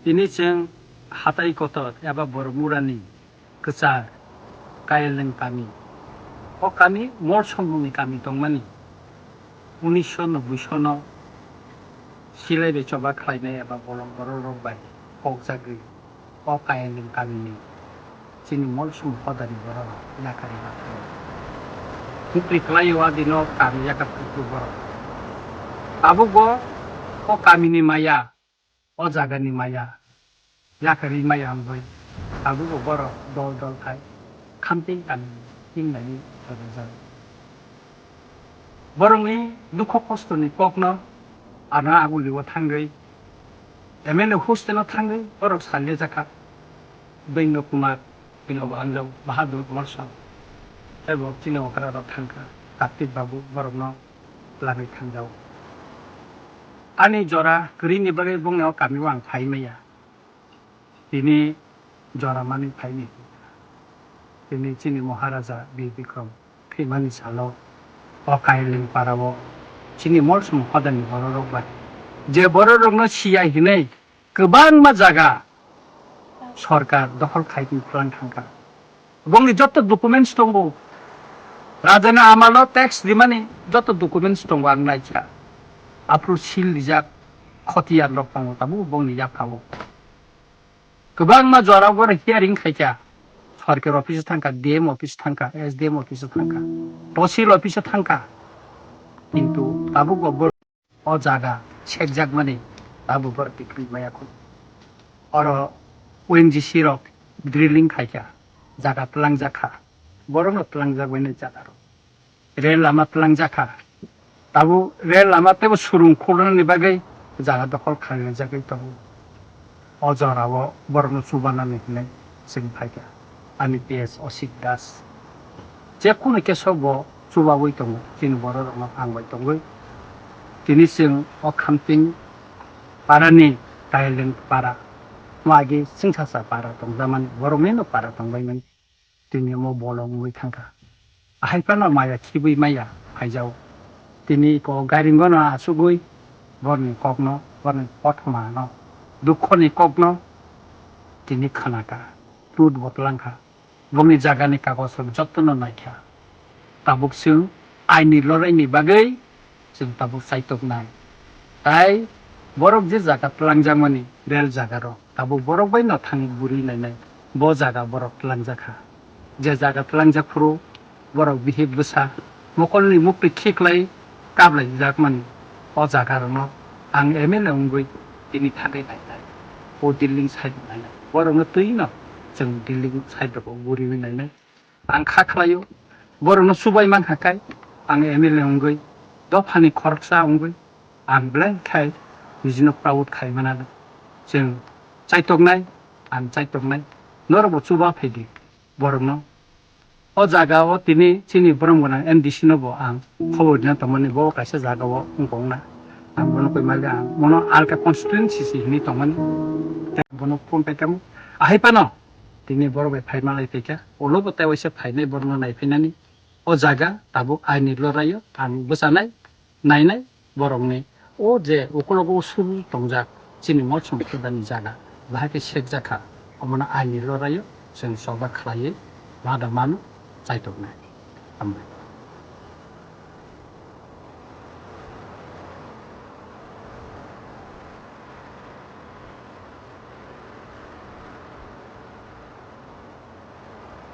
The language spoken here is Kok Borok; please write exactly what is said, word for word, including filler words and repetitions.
Tini chwng hatai kotor eba Boromurani kwchar Kayeleng kami. O kami Molsomni kami tongmani. Unisho noboi sono silai bai choba khlainai eba bolong borok rok bai kokjagwi o Kayeleng kamini chini Molsom hodani borok yakarwi ma thango. Bukri khlaio a dino kami yakar phuru borok. Tabukbo o kamini maya, o jagani maya, yakarwi maya wngwi tabukbo borok dol dol khai khamteng kami tinglaiwi rwjak. Borokni dukho kostoni kokno ano agulio thangwi M L A hostelo thangwi borok salyajakha. Bino Kumar, bino Anjau Bahadur Molsom, tei bo chini okra rok thangkha. Kartik Babu borokno lagwi thangjao. Ani jora kwrwini bagwi bongni o kamio ang phai maya. Tini jora manwi phaini. Tini chini Maharaja Bir Bikram thwimani salo o Kailing parao chini Molsom hodani bororok bai je bororokno siya hinwi kwbangma jaga sorkar dokhol khai twi phulang thangkha. Bongni joto documents tongo. Rajani amalo tax rimani joto documents tongo ang naikha. Aphuru seal rijak khotiyar rok tongo tabuk bongni yaphao. Kwbangma jora borok hearing khaikha. Sorkar office thangkha, D M office thangkha, S D M office thangkha, Tosil office thangkha. Kintu tabuk bo O jaga sekjakmani tabuk borok tikri maya kho. Oro O N G C rok drilling khaikha, jaga twlangjakha, borokno twlangjak bai nai jaga rok. Rel lama twlangjakha, tabuk rel lama teibo surung khulrwnani bagwi jaga dokhol khaijagwi tongo. O jorao borokno chubanani hinwi chwng phaikha. Ani P S Osik Das. Je kunu kesa bo chubawi tongo, chini bororokno ang bai tongwi. Tini chwng o Khamting parani Kailing para, magi Singsasa para tongjakmani, boroknino para tongbaimani. Tini omo bolong wngwi thangkha. Ahai phano maya khibwi maya phaijao. Tini iko gairingono achugwi borni kokno, borni kothomano, dukhoni kokno tini khanakha, tut bo twlangkha. Bongni jagani kagoj rok jotono naikha. Tabuk chwng aini loraini bagwi chwng tabuk chaitoknai. Tai borok je jaga twlangjakmani rel jaga rok, tabuk borok bai no thangwi guri nainai. Bo jaga borok twlangjakha. Je jaga twlangjak phuru borok bihik bwsa mokolni muktwi khiklai kablaijakmani. O jaga rokno ang M L A wngwi tini thangwi nainai. O Dilling side nainai. Borokno twi no chwng Dilling side rok guriwi nainai. Ang kha khlaio, borokno chubai mankha kai, ang M L A wngwi, dophani khoroksa wngwi, ang belai khai nijino proud khai mano. Chwng chaitoknai, ang chaitoknai, norokbo chuba phaidi borokno. O jaga o tini chini borom gwnang M D C no bo ang khobor rina tongmani, bo kaisa jaga o wngkha wngna. Ang bono koi mali ang bono alka constituency si hinwi tongmani, tei bono phone paikha mo. Ahai phano tini borok bai phai malai phaikha, ulo bo tei waisa phainai borokno naiphainani. O jaga tabuk aini loraio ang bwchanai, nainai borokni. O je ukologo suru tongjak chini Molsom hodani jaga, bahai khe sekjakha, omono aini loraio chwng choba khlaiwi mada mano chaitoknai. Hambai.